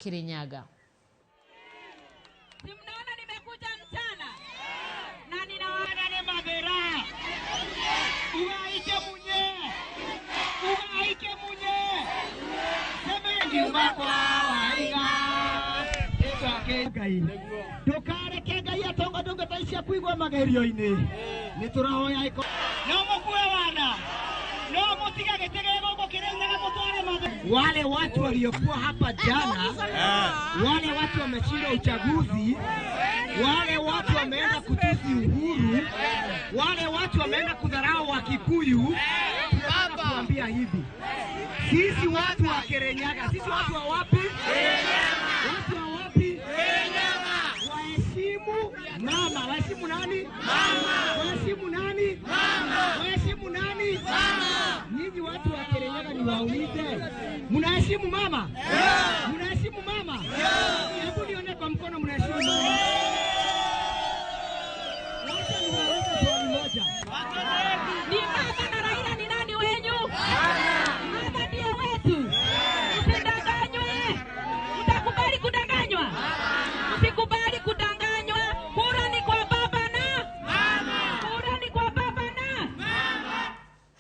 Kirinyaga. Mnaona nimekuja mchana na ninawaona ni madhera. Ugaike munye. Ugaike munye. Semengi makwa waiga. Ngai ndukareke Ngai atonga ndungata ici kuigwa magerio-inĩ nĩ tũrahoya iko no mũkue wana no mũtiga gĩtĩ gĩgũkũ Kĩrĩnyaga mũtware mathe. Wale watu waliokuwa hapa jana, wale watu wameshinda uchaguzi, wale watu wameenda kutusi Uhuru, wale watu wameenda kudharau Wakikuyu, tunataka kuambia hivi, sisi watu wa Kirinyaga, sisi watu wa wapi? Watu wa wapi? Waheshimu mama, waheshimu nani? Mama. Waheshimu nani? Mama. Waheshimu nani? Mama. Nyinyi watu wa Kirinyaga ni waulize, mnaheshimu mama? Mnaheshimu mama? Hebu nione kwa mkono, mnaheshimu mama? Wacha niwaambie.